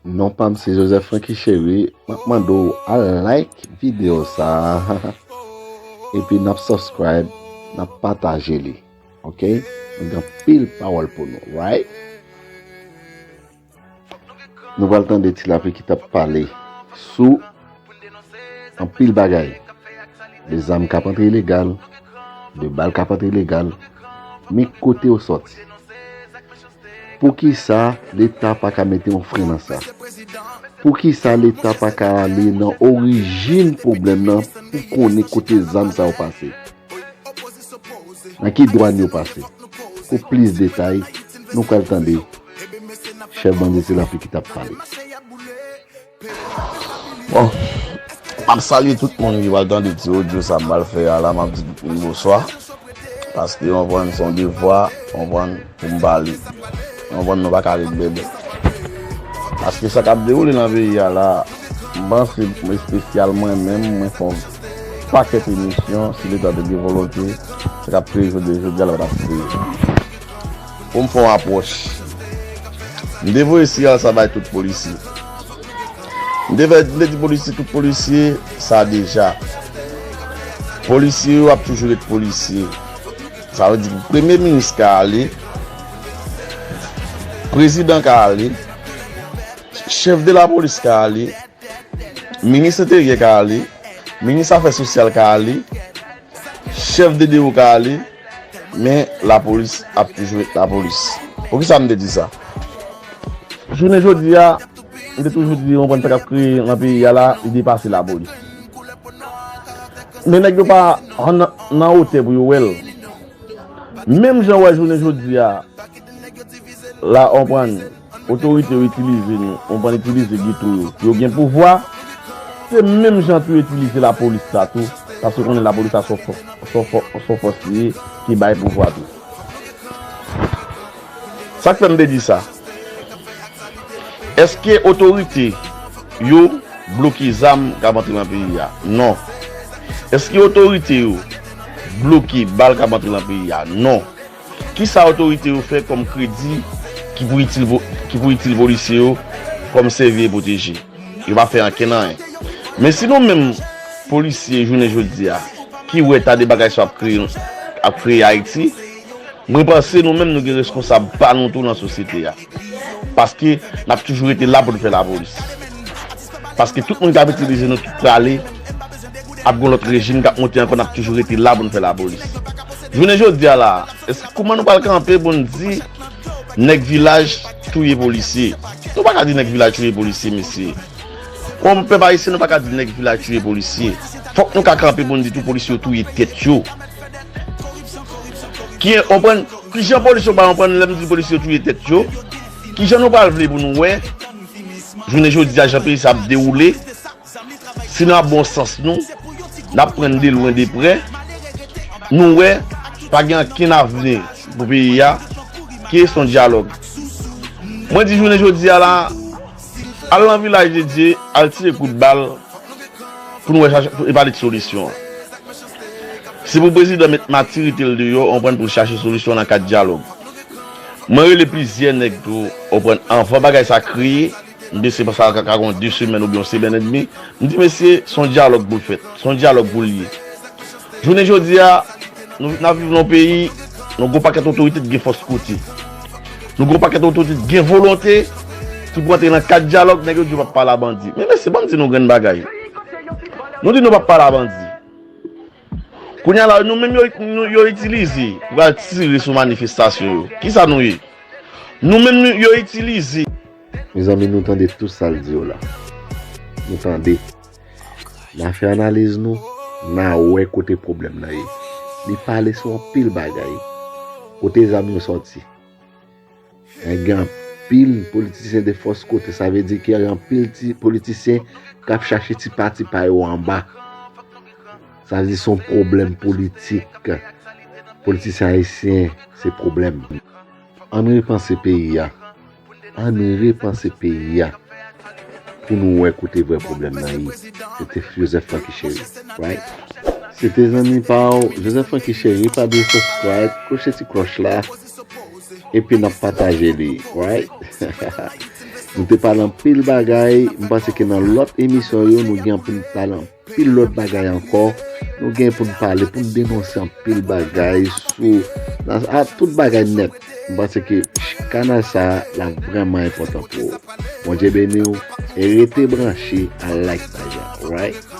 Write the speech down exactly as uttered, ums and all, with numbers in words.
Non pa m se Joseph Francky Chéri, m ap mande w al like videyo sa a, epi n ap subscribe, n ap pataje li, oke? Nou gen anpil pawòl pou nou, right? Nou pral tande Ti Lapli ki t ap pale sou anpil bagay. De zam k ap antre ilegal, de bal k ap antre ilegal, men kote yo sòti? Poukisa Leta pa ka mete yon fren nan sa? Poukisa Leta pa ka ale nan orijin pwoblèm nan pou konnen kote zam sa yo pase? Nan ki dwàn yo pase? Pou plis detay, nou pral tande chèf bandi Ti Lapli ki t ap pale. Bon, m ap salye tout moun ki pral tande ti odyo sa m pral fè a la, m ap di tout moun bonswa. Paske w konprann se yon devwa, w konprann, pou m pale. W konprann nou pa ka ret bèbè. Paske sa k ap dewoule nan peyi a la, m panse espesyal mwen menm, mwen fè yon pakèt emisyon, si Leta te gen volonte, sa k ap kreye jodi jodi a la pa t ap kreye. Pou m fè yon apwòch. M te voye siyal sa bay tout polisye. M te fè, m te di polisye, tout polisye, sa deja. Polisye yo ap toujou ret polisye. Sa vle di premye minis ka ale, prezidan ka ale, chèf de lapolis ka ale, minis enteryè ka ale, minis afè sosyal ka ale, chèf de dewo ka ale, men lapolis ap toujou ret lapolis. Poukisa m te di sa? Jounen jodi a, m te toujou di yon bann sa k ap kreye nan peyi a la, li depase lapolis. Men nèg yo pa nan, nan wotè pou yo wè l. Menm jan w wè jounen jodi a, la w konprann, otorite yo itilize nou, w konprann, itilize geto yo pou yo gen pouvwa, se menm jan tou yo itilize lapolis la tou, paske yo konnen lapolis la se yon fò- se yon fò- se yon fòs li ye ki bay pouvwa tou. Sa k fè m te di sa? Èske otorite yo bloke zam k ap antre nan peyi a? Non. Èske otorite yo bloke bal k ap antre nan peyi a? Non. Kisa otorite yo fè kòm kredi ki pou itil, ki pou itil polisye yo kòm sèvi e pwoteje? Yo pa fè ankenn anyen. Men si nou menm polisye jounen jodi a ki wè ta de bagay sa ap kreye, ap kreye Ayiti, mwen panse nou menm nou gen reskonsab pa nou tou nan sosyete a. Paske n ap toujou rete la pou n fè lapolis. Paske tout moun k ap itilize nou tout prale, ap gen lòt rejim k ap monte ankò, n ap toujou rete la pou n fè lapolis. Jounen jodi a la, èske kouman nou pral kanpe pou n di nèg vilaj touye polisye? Nou pa ka di nèg vilaj touye polisye, mesye. Kòm pèp ayisyen, nou pa ka di nèg vilaj touye polisye. Fòk nou ka kanpe pou n di tou polisye yo touye tèt yo. Ki, konprann, kijan polisye yo pa konprann lè m di polisye yo touye tèt yo? Kijan nou pral vle pou nou wè jounen jodi a jan peyi sa ap dewoule? Si n ap bon sans nou, n ap pran de lwen de prè, nou wè pa gen ankenn avni pou peyi a, ki se yon dyalòg. Mwen di jounen jodi a la, al nan vilaj de Dye, al tire kout bal pou nou wè chache, pou, e pale de solisyon an. Se pou prezidan met matirite l deyò, konprann, pou l chache solisyon nan kad dyalòg. Mwen rele plizyè nèg tou, konprann, anvan bagay sa kreye, m te se sa ka gen de semèn oubyen yon semèn edmi, m di mesye, se yon dyalòg pou l fèt, se yon dyalòg pou l ye. Jounen jodi a, nou, n ap viv nan yon peyi, nou gon pakèt otorite ki gen fòs kote. Nou gon pakèt otorite ki gen volonte, ki pou antre nan kad dyalòg, nèg yo di yo p ap pale a bandi. Men mesye, ban m di nou grenn bagay. Nou di nou p ap pale a bandi. Kounye a la, nou menm yo, nou, yo itilize pou al tire sou manifestasyon yo. Kisa nou ye? Nou menm nou, yo itilize. Mezanmi, nou tande tout sa l di yo la. Nou tande. N a fè analiz nou, n a wè kote pwoblèm nan ye. Li pale sou anpil bagay. Kote zam yo sòti? Gen anpil politisyen de fòs kote, sa vle di ke gen anpil ti politisyen k ap chache ti pati pa yo anba. Sa vle di se yon pwoblèm politik. Politisyen ayisyen, se pwoblèm. Ann repanse peyi a. Ann repanse peyi a. Pou nou wè kote vrè pwoblèm nan ye. Se te Joseph Francky Chéri, right? Se te zanmi pa w, Joseph Francky Chéri, pa bliye subscribe, kwoche ti klòch la, epi n ap pataje li, right? Nou te pale anpil bagay, m panse ke nan lòt emisyon yo, nou gen pou n pale anpil lòt bagay ankò. Nou gen pou n pale, pou n denonse anpil bagay sou nan, a, tout bagay nèt. M panse ke kanal sa a, l ap vrèman enpòtan pou ou. Bondye beni w e rete branche a like paj la, alright?